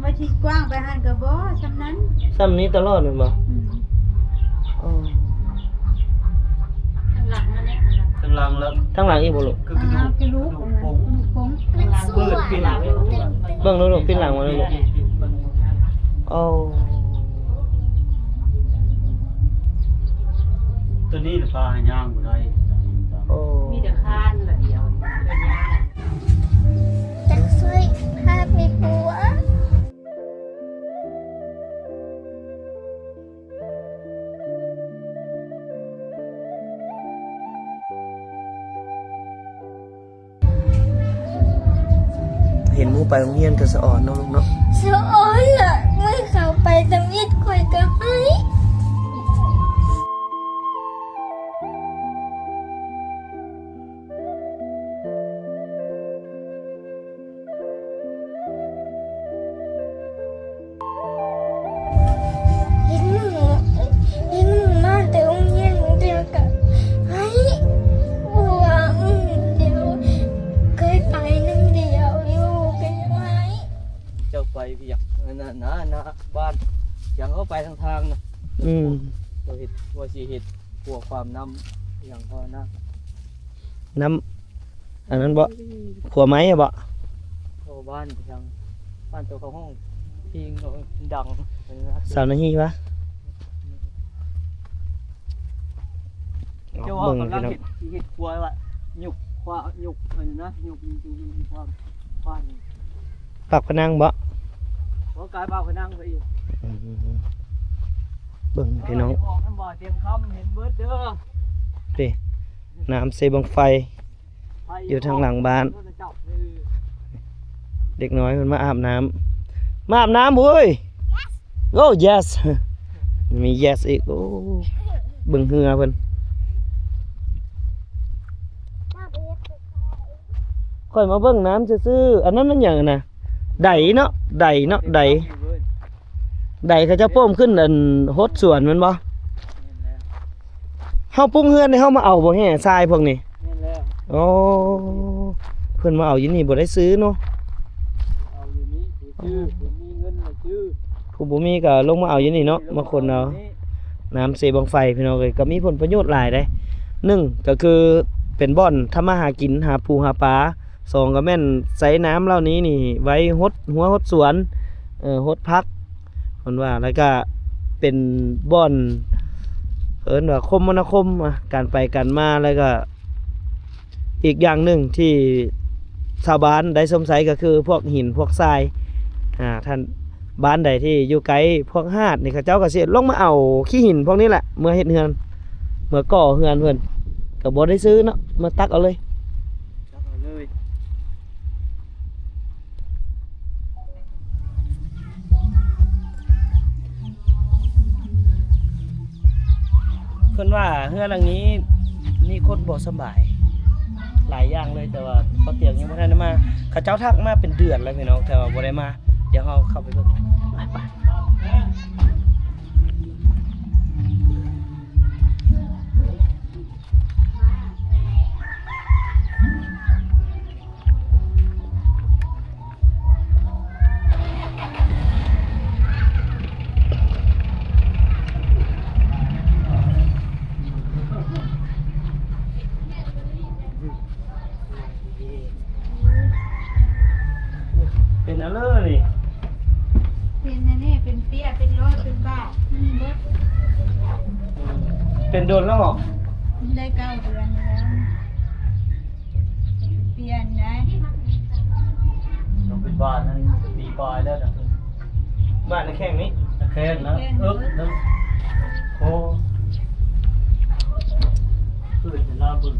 ວ່າຊິກວ້າງໄປຫັ້ນກໍບໍ່ ສ່ຳນັ້ນ ສ່ຳນີ້ຕະຫຼອດແມ່ນບໍ່? ອືມ ໂອ້ ທາງຫຼັງນັ້ນແຫຼະ ທາງຫຼັງແລ້ວ ທາງຫຼັງອີກບໍ່ລູກ? ຄືກະດູກ ອ່າ ກະດູກ ກະດູກໂປ່ງ ກະດູກໂປ່ງ ເປີດ ປິ່ນຫຼັງ ເບິ່ງດູລູກ ປິ່ນຫຼັງມາເລີຍລູກ ໂອ້ ໂຕນີ້ລະພາຍ່າງບໍ່ໄດ້ ໂອ້ ມີແຕ່ຄານລະດຽວ ເດີນຍາກ. ຈັກຊ່ວຍພາໄປປົວ. ເຫັນໝູ່ໄປໂຮງຮຽນກໍສະອອນເນາະລູກເນາະ. ສະອອນລະ ມື້ເຂົາໄປທຳອິດຂ້ອຍກໍໄຫ້. ເຫັນໝູ່ ເຫັນໝູ່ມາແຕ່ໂຮງຮຽນບາງເທື່ອກະໄຫ້ ເພາະວ່າມື້ດຽວ ເຄີຍໄປນຳດຽວຢູ່ ກໍຍັງໄຫ້. ເຈົ້າໄປວຽກນັ້ນນະ ນະ ນະ ບ້ານ ຫຍັງເຂົາໄປທາງທາງນະ. ອືມ ເຂົາເຮັດ ວ່າຊິເຮັດຂົວຂ້າມນ້ຳ ຫຍັງເຂົານະ ນ້ຳ ອັນນັ້ນບໍ່? ຂົວໄມ້ບໍ? ເພາະວ່າບ້ານທາງ ບ້ານໂຕເຂົາຮ້ອງເພງດັງ ສາວນາຮີຫວາ? ເຈົ້າວ່າກຳລັງເຮັດ ເຮັດຄົວວ່າ ຍົກຂົວ ຍົກອັນນັ້ນນະ ຍົກ ຍົກ ຍົກ ຍົກ ຄວາມ ຄວາມ ປາກພະນັງບໍ? ບໍ່ ກາຍປາກພະນັງໄປອີກ. ອືມ ເບິ່ງພີ່ນ້ອງ ອອກນ້ຳບໍ່ ຕຽງຄຳ ເຫັນເບິດເດີ ເດ້ ນ້ຳເຊບັ້ງໄຟ ຢູ່ທາງຫຼັງບ້ານ ເອີ ເດັກນ້ອຍເພິ່ນມາອາບນ້ຳ ມາອາບນ້ຳເວີຍ. ໂອ້ yes ມີ yes ອີກ. ໂອ້ ເບິ່ງເຮືອເພິ່ນ ຂ້ອຍມາເບິ່ງນ້ຳຊື່ໆ. ອັນນັ້ນມັນຫຍັງນະ? ໄດເນາະ ໄດເນາະ ໄດ ໄດເຂົາເຈົ້າໂປ້ມຂຶ້ນ ອັນ ຫົດສວນແມ່ນບໍ່? ເຮົາປຸກເຮືອນນີ້ ເຮົາມາເອົາບໍ່ ແຮ່ຊາຍພວກນີ້? ແມ່ນແລ້ວ ໂອ້ ເພິ່ນມາເອົາຢູ່ນີ້ ບໍ່ໄດ້ຊື້ເນາະ ເອົາຢູ່ນີ້ ຜູ້ຊື້ ຜູ້ມີເງິນລະຊື້ ຜູ້ບໍ່ມີກໍລົງມາເອົາຢູ່ນີ້ເນາະ ມາຂົນເອົາ. ນ້ຳເຊບັ້ງໄຟ ພີ່ນ້ອງເອີຍ ກໍມີຜົນປະໂຫຍດຫຼາຍເດ້. ໜຶ່ງກໍຄືເປັນບ່ອນທຳມາຫາກິນ ຫາປູຫາປາ. ສອງກໍແມ່ນໃຊ້ນ້ຳເຫຼົ່ານີ້ນີ້ໄວ້ຫົດຮົ້ວຫົດສວນ ເອີ ຫົດຜັກ ເພິ່ນວ່າ ແລ້ວກະເປັນບ່ອນ ເອີ້ນວ່າຄົມມະນາຄົມ ການໄປການມາ ແລ້ວກະອີກຢ່າງໜຶ່ງທີ່ຊາວບ້ານໄດ້ຊົມໃຊ້ກໍຄືພວກຫີນພວກຊາຍ ອາ ທ່ານ ບ້ານໃດທີ່ຢູ່ໃກ້ພວກຫາດນີ້ ເຂົາເຈົ້າກໍຊິລົງມາເອົາຂີ້ຫີນພວກນີ້ແຫຼະ ເມືອເຮັດເຮືອນ ເມືອກໍ່ເຮືອນເພິ່ນ ກໍບໍ່ໄດ້ຊື້ເນາະ ມາຕັກເອົາເລີຍ. ເພິ່ນວ່າເຮືອນຫຼັງນີ້ມີຄົນບໍ່ສະບາຍຫຼາຍຢ່າງເລີຍ ແຕ່ວ່າພໍ່ຕຽງຍັງບໍ່ທັນໄດ້ມາ. ເຂົາເຈົ້າທັກມາເປັນເດືອນແລ້ວພີ່ນ້ອງ ແຕ່ວ່າບໍ່ໄດ້ມາ. ດຽວເຮົາເຂົ້າໄປເບິ່ງ ໄປ ໄປ. ເປັນອັນເລີນີ້ ເປັນອັນນີ້ ເປັນເປ້ຍ ເປັນຮ້ອຍ ເປັນບາດ ມີເບິດ. ເປັນດົນແລ້ວບໍ? ໄດ້ເກົ້າເດືອນແລ້ວ ປ່ຽນໄດ້ ຕ້ອງເປັນບາດນັ້ນ ປີປາຍແລ້ວນະ. ບາດນະແຂ້ງນີ້ ແຂ້ງນະ ແຂ້ງເອິກນະ. ໂອ້ ຄືຈະລາເບິ່ງ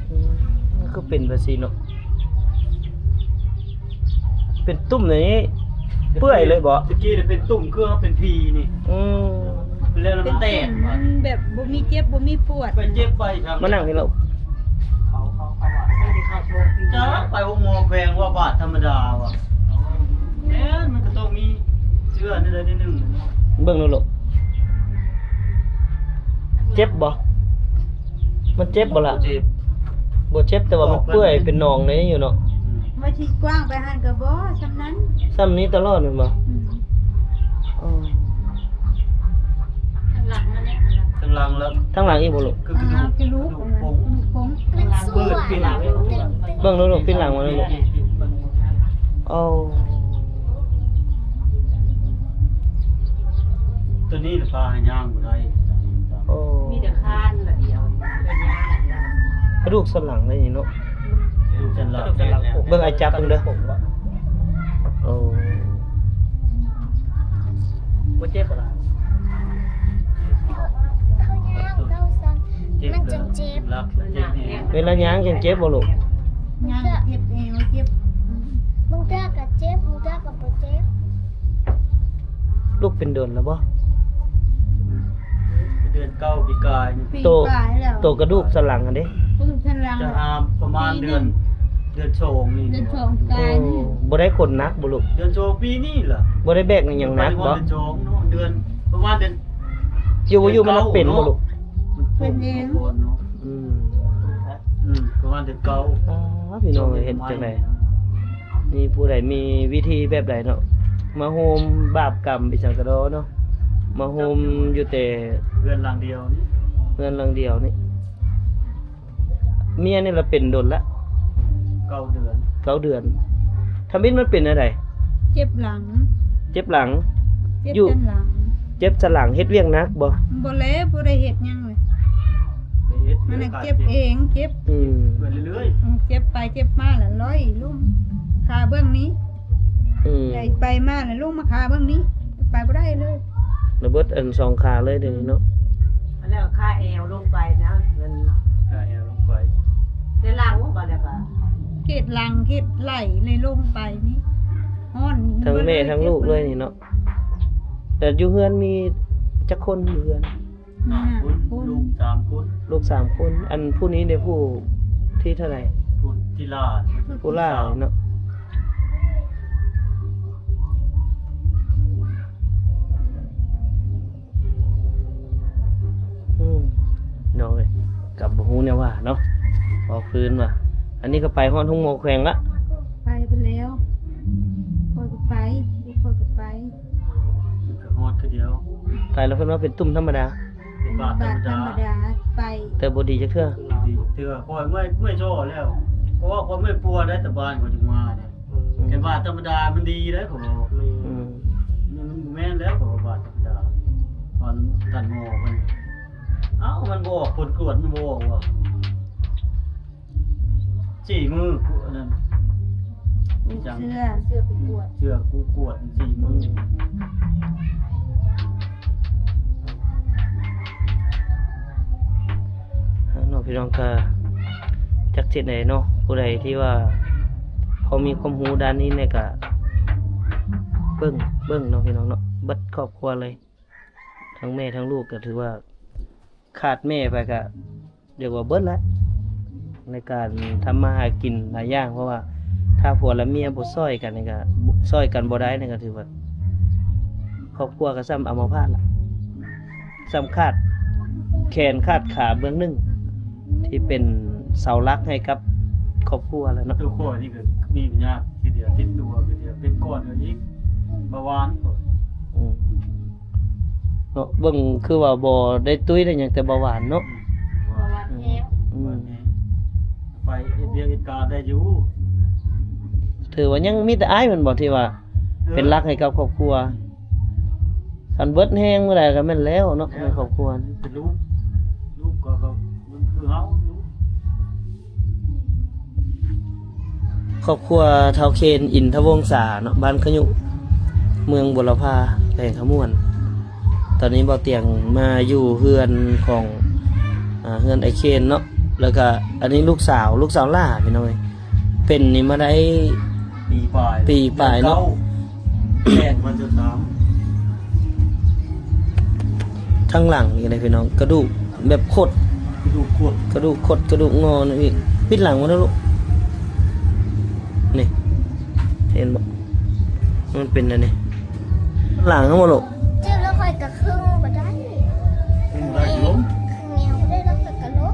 ອືມ ຄືເປັນແບບຊີ້ເນາະ ເປັນຕຸ່ມນີ້ ເປື່ອຍເລີຍບໍ? ຕະກີ້ເປັນຕຸ່ມ ຄືເຮົາເປັນຜີນີ້. ອືມ ແລ້ວມັນແຕກ ມັນແບບບໍ່ມີເຈັບ ບໍ່ມີປວດ ໄປເຈັບໄປ ມານັ່ງພີ້ລູກ. ເຂົາ ເຂົາ ເຂົາວ່າ ຈະໄປໂຮງໝໍແຂວງວ່າບາດທຳມະດາວ່າ. ແມ່ນ ມັນກໍຕ້ອງມີເຊື້ອແນວໃດແນວໜຶ່ງ. ເບິ່ງດູລູກ ເຈັບບໍ່? ມັນເຈັບບໍ່ລະ? ເຈັບ. ບໍ່ເຈັບ ແຕ່ວ່າມັນເປື່ອຍເປັນໜອງໄດ້ຢູ່ເນາະ. ອືມ ວ່າຊິກວ້າງໄປຫັ້ນກໍບໍ່ ສ່ຳນັ້ນ ສ່ຳນີ້ຕະຫຼອດແມ່ນບໍ່? ອືມ ອໍ ທາງຫຼັງມັນແຫຼະ ທາງຫຼັງແລ້ວ ທາງຫຼັງອີກບໍ່ລູກ? ຄືກະດູກ ອ່າ ກະດູກ ກະດູກໂປ່ງ ກະດູກໂປ່ງ ທາງຫຼັງ ເປີດປິ່ນຫຼັງ ເບິ່ງດູລູກ ປິ່ນຫຼັງມາດູລູກ. ໂອ້ ຕົວນີ້ລະພາໃຫ້ຍ່າງບໍ່ໄດ້. ໂອ້ ມີແຕ່ຄານລະດຽວ ກະດູກສັນຫຼັງໄດ້ນີ້ເນາະ. ກະດູກສັນຫຼັງ ກະດູກສັນຫຼັງ ເບິ່ງອ້າຍຈັບເບິ່ງເດີ. ໂອ້ ບໍ່ເຈັບບໍ່ລະ? ເຂົາຍ່າງ ເຂົາສັ່ນ ມັນຈັ່ງເຈັບ. ເວລາຍ່າງຈັ່ງເຈັບບໍ່ລູກ? ຍ່າງເຈັບ ເອວເຈັບ ບາງເທື່ອກໍເຈັບ ບາງເທື່ອກໍບໍ່ເຈັບ. ລູກເປັນດົນແລ້ວບໍ່? ເດືອນເກົ້າປີກາຍນີ້ ໂຕ ປີກາຍແລ້ວ ໂຕກະດູກສັນຫຼັງຫັ້ນເດ້ ກະດູກສັນຫຼັງ ຈະຫາປະມານເດືອນ ເດືອນສອງນີ້ ເດືອນສອງກາຍນີ້. ໂອ້ ບໍ່ໄດ້ຂົນໜັກບໍ່ລູກ? ເດືອນສອງປີນີ້ລະ ບໍ່ໄດ້ແບກຫຍັງໜັກບໍ່? ເດືອນສອງເນາະ ເດືອນ ປະມານເດືອນ ຢູ່ບໍ່ຢູ່ມັນເປັນບໍ່ລູກ? ເປັນເອງ ອືມ ອືມ ປະມານເດືອນເກົ້າ. ອ້າ ພີ່ນ້ອງເອີຍ ເຮັດຈັ່ງໃດ? ມີຜູ້ໃດມີວິທີແບບໃດເນາະ ມາໂຮມບາບກຳອີ່ຫຍັງກະດໍເນາະ ມາໂຮມຢູ່ແຕ່ເຮືອນຫຼັງດຽວນີ້ ເຮືອນຫຼັງດຽວນີ້. ເມຍນີ້ລະເປັນດົນລະ ເກົ້າເດືອນ ເກົ້າເດືອນ. ທຳອິດມັນເປັນແນວໃດ? ເຈັບຫຼັງ ເຈັບຫຼັງ ເຈັບ ຢູ່ ສັນຫຼັງ ເຈັບສັນຫຼັງ. ເຮັດວຽກໜັກບໍ່? ບໍ່ແລະ ບໍ່ໄດ້ເຮັດຫຍັງເລີຍ ໄປເຮັດ ມັນເຈັບເອງ ເຈັບ ອືມ ໄປເລື້ອຍໆ ອືມ ເຈັບໄປເຈັບມາລະລອຍລົງ ຂາເບື້ອງນີ້ ອືມ ໄປມາລະລົງມາຂາເບື້ອງນີ້ ໄປບໍ່ໄດ້ເລີຍ ລະເບິດອັນສອງຂາເລີຍດຽວນີ້ເນາະ. ແລ້ວຂາແອວລົງໄປນະ ມັນຂາແອວລົງໄປ ແຕ່ຫຼັງບໍ່ ແລ້ວກໍເຂດຫຼັງເຂດໄຫຼເລີຍລົງໄປນີ້ ຮ້ອນ ທັງແມ່ທັງລູກເລີຍນີ້ເນາະ. ແຕ່ຢູ່ເຮືອນມີຈັກຄົນຢູ່ເຮືອນ? ຫ້າຄົນ ລູກສາມຄົນ ລູກສາມຄົນ. ອັນຜູ້ນີ້ເດ ຜູ້ທີເທົ່າໃດ? ຜູ້ທີຫຼ້າ ຜູ້ຫຼ້າເນາະ. ອືມ ນ້ອງເອີຍ ກໍບໍ່ຮູ້ແນວວ່າເນາະ ເວົ້າຄືນວ່າ ອັນນີ້ກໍໄປຮອດໂຮງໝໍແຂວງລະ ໄປພຸ້ນແລ້ວ ຂ້ອຍກໍໄປ ລູກຂ້ອຍກໍໄປ ໄປຮອດຄືດຽວ ໄປແລ້ວເພິ່ນວ່າເປັນຕຸ່ມທຳມະດາ ເປັນບາດທຳມະດາ ໄປ ແຕ່ບໍ່ດີຈັກເທື່ອ ບໍ່ດີຈັກເທື່ອ. ຂ້ອຍເມື່ອຍ ເມື່ອຍຊ້ອແລ້ວ ເພາະວ່າຂ້ອຍເມື່ອຍປົວໄດ້ ແຕ່ບ້ານຂ້ອຍຈຶ່ງມາເດ້. ອືມ ແຕ່ບາດທຳມະດາມັນດີເດ້ ຂ້ອຍວ່າ ອືມ ມັນບໍ່ແມ່ນແລ້ວ ຂ້ອຍວ່າບາດທຳມະດາ ຕອນທ່ານໝໍເພິ່ນ ເອົ້າ ມັນບໍ່ອອກ ຜົນກວດມັນບໍ່ອອກວ່າ ສີ່ມື້ ອັນນັ້ນ ເຊື່ອ ເຊື່ອໄປກວດ ເຊື່ອກູກວດສີ່ມື້. ເນາະ ພີ່ນ້ອງ ກະຈັກຊິເຮັດໃດເນາະ ຜູ້ໃດທີ່ວ່າພໍມີຄວາມຮູ້ດ້ານນີ້ແດ່ກະເບິ່ງ ເບິ່ງເນາະ ພີ່ນ້ອງເນາະ ເບິດຄອບຄົວເລີຍ ທັງແມ່ທັງລູກກະຖືວ່າຂາດແມ່ໄປກະ ຮຽກວ່າເບິດແຫຼະ ໃນການທຳມາຫາກິນຫຼາຍຢ່າງ ເພາະວ່າຖ້າຜົວແລະເມຍບໍ່ຊ່ອຍກັນນີ້ກະ ຊ່ອຍກັນບໍ່ໄດ້ນີ້ກະຖືວ່າຄອບຄົວກະສ່ຳອຳມະພາດລະ ສ່ຳຂາດແຂນຂາດຂາເບື້ອງໜຶ່ງ ທີ່ເປັນເສົາຫຼັກໃຫ້ກັບຄອບຄົວແຫຼະເນາະ. ຕົວຂ້ອຍນີ້ກະມີພະຍາດຄືດຽວ ຕິດຕົວຄືດຽວ ເປັນກ້ອນອີກ ເບົາຫວານ. ອືມ ເນາະ ເບິ່ງຄືວ່າບໍ່ໄດ້ຕຸ້ຍໄດ້ຫຍັງ ແຕ່ເບົາຫວານເນາະ ເບົາຫວານແຮງ ອືມ ໄປເຮັດວຽກເຮັດການໄດ້ຢູ່ ຖືວ່າຍັງມີແຕ່ອ້າຍແມ່ນບໍ່ ທີ່ວ່າ ເອີ ເປັນຫຼັກໃຫ້ກັບຄອບຄົວ ອືມ ຄັນເບິດແຮງມື້ໃດກໍແມ່ນແລ້ວເນາະ ໃນຄອບຄົວ ເປັນລູກ ລູກກໍ ກໍ ຄືເຮົາ ຄອບຄົວທ້າວເຄນ ອິນທະວົງສາເນາະ ບ້ານຂະຍຸ ເມືອງບົວລະພາ ແຂວງຄຳມ່ວນ. ຕອນນີ້ບ່າວຕຽງມາຢູ່ເຮືອນຂອງ ອາ ເຮືອນອ້າຍເຄນເນາະ ແລ້ວກະອັນນີ້ລູກສາວ ລູກສາວຫຼ້າ ພີ່ນ້ອງເອີຍ ເປັນນີ້ມາໄດ້ປີປາຍ ປີປາຍເນາະ ເດືອນເກົ້າ ແປດວັນຈະຕາມ ທາງຫຼັງນີ້ເດ້ພີ່ນ້ອງ ກະດູກແບບຄົດ ກະດູກຄົດ ກະດູກຄົດ ກະດູກງໍນີ້ອີກ ປິດຫຼັງມັນເນາະລູກ ນີ້ ເຫັນບໍ່ ມັນເປັນອັນນີ້ ຫຼັງເນາະລູກ ເຈັບແລ້ວຂ້ອຍກະເຄິ່ງບໍ່ໄດ້ ເຄິ່ງບໍ່ໄດ້ ລົ້ມ ເຄິ່ງແນວບໍ່ໄດ້ ແລ້ວຂ້ອຍກະລົ້ມ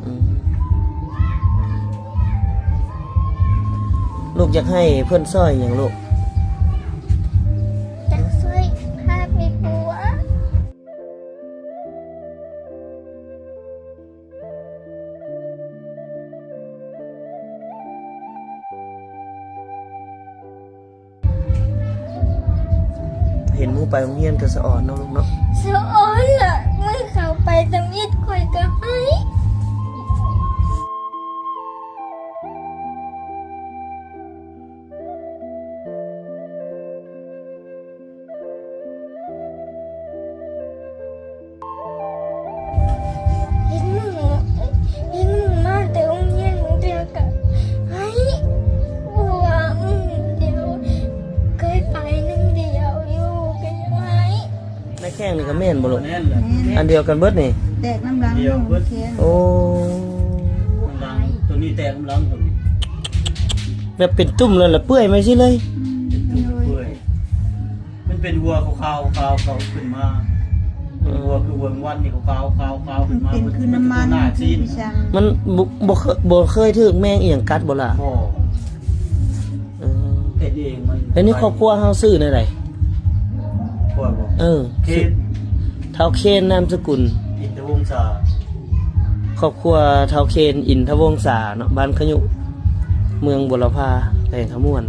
ອືມ. ລູກຢາກໃຫ້ເພິ່ນຊ່ອຍຫຍັງລູກ? ຢາກຊ່ອຍພາໄປປົວ. ເຫັນໝູ່ໄປໂຮງຮຽນກໍສະອອນເນາະລູກເນາະ. ສະອອນລະ ມື້ເຂົາໄປທຳອິດຂ້ອຍກໍໄຫ້. ເຫັນໝູ່ ເຫັນໝູ່ມາແຕ່ໂຮງຮຽນບາງເທື່ອກະໄຫ້ ເພາະວ່າໝູ່ດຽວ ເຄີຍໄປນຳດຽວຢູ່ກະຍັງໄຫ້. ໃນແຂ້ງນີ້ກະແມ່ນບໍ່ລູກ? ແມ່ນແຫຼະ. ອັນດຽວກັນເບິດນີ້? ແຕກນຳຫຼັງ ດຽວເບິດ ແຂ້ງ. ໂອ້ ນຳຫຼັງ ໂຕນີ້ແຕກນຳຫຼັງໂຕນີ້ ແບບເປັນຕຸ່ມແລ້ວລະເປື່ອຍມາຊີ້ເລີຍ. ອືມ ເປັນຕຸ່ມເປື່ອຍ. ມັນເປັນຫົວຂາວໆ ຂາວຂຶ້ນມາ ເປັນຫົວຄືຫົວແມງວັນນີ້ ຂາວໆ ຂາວຂຶ້ນມາ ເປັນຄືນ້ຳມັນ ມັນບໍ່ ບໍ່ເຄີຍຖືກແມງອີ່ຫຍັງກັດບໍ່ລະ? ບໍ່. ເອີ ເຮັດເອງມັນ. ແລ້ວນີ້ຄອບຄົວເຮົາຊື່ແນວໃດ? ຄອບຄົວບໍ່? ເອີ ເຄນ ທ້າວເຄນ ນາມສະກຸນ ອິນທະວົງສາ. ຄອບຄົວທ້າວເຄນ ອິນທະວົງສາເນາະ ບ້ານຂະຍຸ ເມືອງບົວລະພາ ແຂວງຄຳມ່ວນ.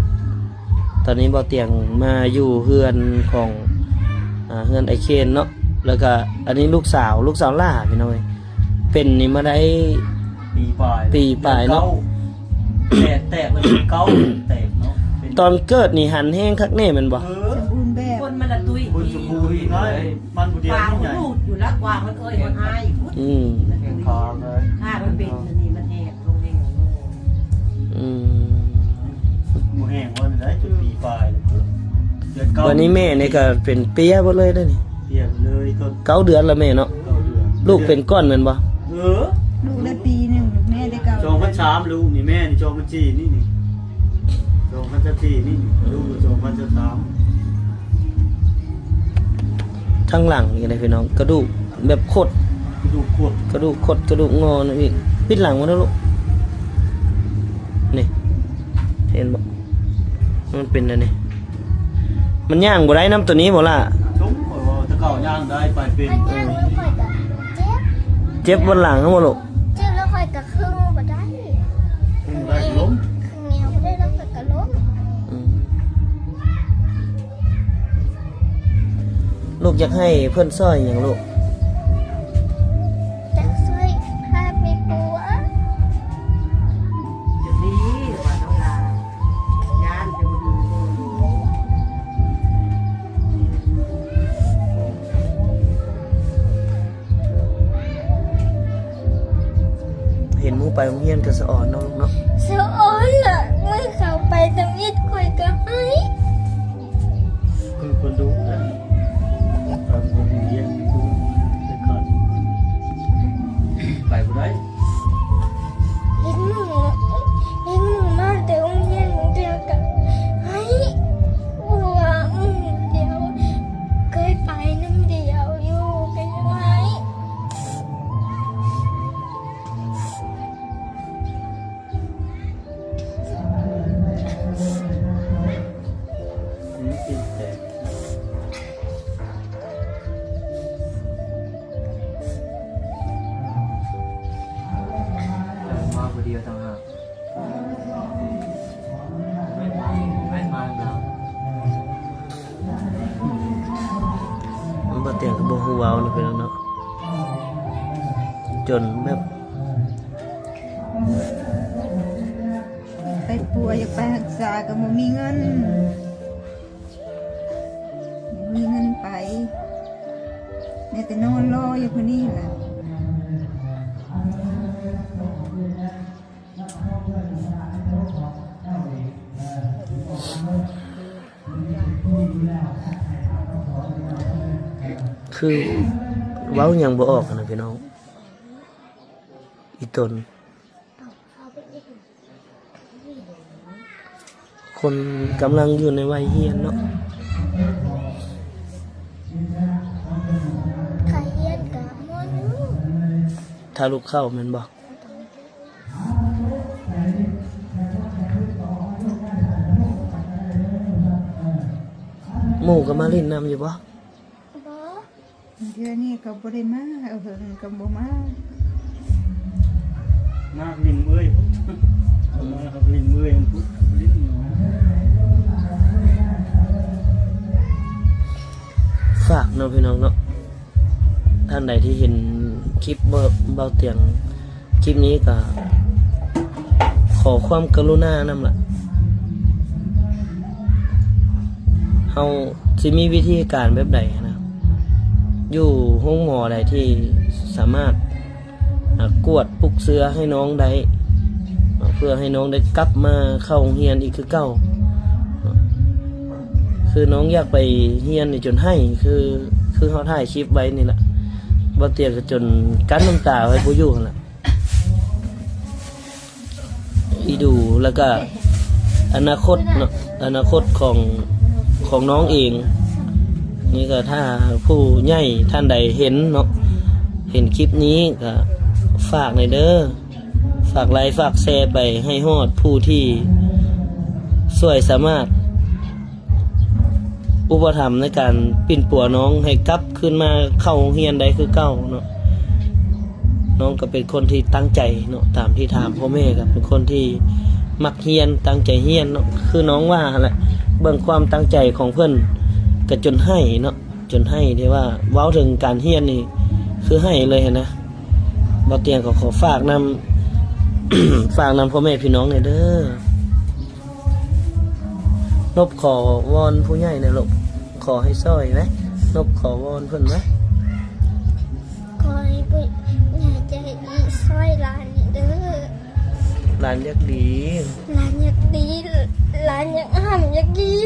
ຕອນນີ້ບ່າວຕຽງມາຢູ່ເຮືອນຂອງ ອ່າ ເຮືອນອ້າຍເຄນເນາະ ແລ້ວກະອັນນີ້ລູກສາວ ລູກສາວຫຼ້າພີ່ນ້ອງເອີຍ. ເປັນນີ້ມາໄດ້ປີປາຍ ປີປາຍເນາະ. ແຕກ ແຕກເດືອນເກົ້າ ແຕກເນາະ. ຕອນເກີດນີ້ຫັນແຮງຄັກແນ່ແມ່ນບໍ່? ເອີ ສົມບູນແບບ ຄົນມັນລະຕຸ້ຍ ຄົນສົມບູນໄດ້ ມັນບໍ່ດຽວໃຫຍ່ ຢູ່ລະກວ່າມັນເອີຍມັນອາຍ. ອືມ ຂາເລີຍ ຂາມັນເປັນອັນນີ້ມັນແຮງ. ອືມ ບໍ່ແຮງວ່າໄດ້ ຈົນປີປາຍ ເດືອນເກົ້າ. ບັດນີ້ແມ່ນີ້ກະເປັນເປຍເບິດເລີຍເດ້ນີ້. ເປຍເລີຍ ເກົ້າເດືອນລະແມ່ເນາະ. ເກົ້າເດືອນ. ລູກເປັນກ້ອນແມ່ນບໍ່? ເອີ ລູກໄດ້ປີໜຶ່ງ ແມ່ໄດ້ເກົ້າ. ສອງພັນສາມລູກນີ້ ແມ່ນີ້ສອງພັນສີ່ນີ້ ນີ້ສອງພັນຊາວສີ່ນີ້ ລູກສອງພັນຊາວສາມ. ທາງຫຼັງນີ້ນະພີ່ນ້ອງ ກະດູກແບບຄົດ ກະດູກຄົດ ກະດູກຄົດ ກະດູກງໍນຳອີກ. ປິດຫຼັງມາດູລູກ ນີ້ ເຫັນບໍ່? ມັນເປັນແນວນີ້ ມັນຍ່າງບໍ່ໄດ້ນຳໂຕນີ້ບໍ່ລະ? ສົມຂ້ອຍວ່າແຕ່ເກົ່າຍ່າງໄດ້ ໄປເປັນ. ເອີ ເຈັບບ່ອນຫຼັງຫັ້ນບໍ່ລູກ? ເຈັບແລ້ວຂ້ອຍກະເຄິ່ງບໍ່ໄດ້ ເຄິ່ງບໍ່ໄດ້ ລົ້ມ ເຄິ່ງແນວບໍ່ໄດ້ ແລ້ວຂ້ອຍກະລົ້ມ. ອືມ ລູກຢາກໃຫ້ເພິ່ນຊ່ອຍຫຍັງລູກ? ຢາກຊ່ອຍພາໄປປົວ. ເຫັນໝູ່ໄປໂຮງຮຽນກະສະອອນເນາະລູກເນາະ. ສະອອນລະ ມື້ເຂົາໄປທຳອິດຂ້ອຍກະໄຫ້. ຄືຄົນດຸນະ ຕອນໂຮງຮຽນ ໄປບໍ່ໄດ້. ເຫັນໝູ່ ເຫັນໝູ່ມາແຕ່ໂຮງຮຽນບາງເທື່ອກະໄຫ້ ເພາະວ່າໝູ່ດຽວ ເຄີຍໄປນຳດຽວຢູ່ກະຍັງໄຫ້. ມາຜູ້ດຽວຕ່າງຫາກ ແມ່ນມານຳ. ມັນບໍ່ຕຽງກະບໍ່ຮູ້ເວົ້າເນາະ ພີ່ນ້ອງເນາະ ຈົນແບບ ໄປປົວຢາກໄປຮັກສາກະບໍ່ມີເງິນ ບໍ່ມີເງິນໄປ ໄດ້ແຕ່ນອນລໍຢູ່ຜູ້ນີ້ລະ. ຄືເວົ້າຫຍັງບໍ່ອອກຫັ້ນນະພີ່ນ້ອງ ອີ່ຕົນ. ຄົນກຳລັງຢູ່ໃນໄວຮຽນເນາະ ຖ້າລູກເຂົ້າແມ່ນບໍ່? ໂດຍ. ໝູ່ກໍມາຫຼິ້ນນຳຢູ່ບໍ່? ບໍ່ ເທື່ອນີ້ກໍບໍ່ໄດ້ມາ ເອີ ເພິ່ນກໍບໍ່ມາ ມາຫຼິ້ນເອີຍ ມາຫຼິ້ນເອີຍ ຫຼິ້ນ ຝາກເນາະພີ່ນ້ອງເນາະ ທ່ານໃດທີ່ເຫັນຄລິບເບົາ ເບົາຕຽງ ຄລິບນີ້ກໍຂໍຄວາມກະລຸນານຳລະ ເຮົາຊິມີວິທີການແບບໃດນະ ຢູ່ໂຮງໝໍໃດທີ່ສາມາດ ອາ ກວດປຸກເຊື້ອໃຫ້ນ້ອງໄດ້ ເພື່ອໃຫ້ນ້ອງໄດ້ກັບມາເຂົ້າໂຮງຮຽນອີກຄືເກົ່າ ຄືນ້ອງຢາກໄປຮຽນນີ້ຈົນໄຫ້ ຄື ຄືເຮົາຖ່າຍຄລິບໄວ້ນີ້ລະ ບໍ່ເຕີຍກໍຈົນກັ້ນນ້ຳຕາໄວ້ບໍ່ຢູ່ຫັ້ນລະ ອີດູ ແລ້ວກໍອະນາຄົດເນາະ ອະນາຄົດຂອງ ຂອງນ້ອງເອງ ນີ້ກໍຖ້າຜູ້ໃຫຍ່ທ່ານໃດເຫັນເນາະ ເຫັນຄລິບນີ້ກໍຝາກແດ່ເດີ ຝາກໄລ ຝາກແຊໄປໃຫ້ຮອດຜູ້ທີ່ຊ່ວຍສາມາດ ອຸປະຖຳໃນການປິ່ນປົວນ້ອງໃຫ້ກັບຄືນມາເຂົ້າໂຮງຮຽນໄດ້ຄືເກົ່າເນາະ ນ້ອງກໍເປັນຄົນທີ່ຕັ້ງໃຈເນາະ ຕາມທີ່ຖາມພໍ່ແມ່ກໍເປັນຄົນທີ່ມັກຮຽນ ຕັ້ງໃຈຮຽນເນາະ ຄືນ້ອງວ່າຫັ້ນແຫຼະ ເບິ່ງຄວາມຕັ້ງໃຈຂອງເພິ່ນກໍຈົນໄຫ້ເນາະ ຈົນໄຫ້ ທີ່ວ່າເວົ້າເຖິງການຮຽນນີ້ຄືໄຫ້ເລີຍຫັ້ນນະ ບໍ່ຕຽງກໍຂໍຝາກນຳ ຝາກນຳພໍ່ແມ່ພີ່ນ້ອງແດ່ເດີ. ນົບຂໍວອນຜູ້ໃຫຍ່ແດ່ລູກ ຂໍໃຫ້ຊ່ອຍນະ ນົບຂໍວອນເພິ່ນນະ ຂໍໃຫ້ຜູ້ໃຫຍ່ໃຈດີຊ່ອຍຫຼານແດ່ເດີ ຫຼານຢາກດີ ຫຼານຢາກດີ ຫຼານຢາກຮ່ຳຢາກດີ.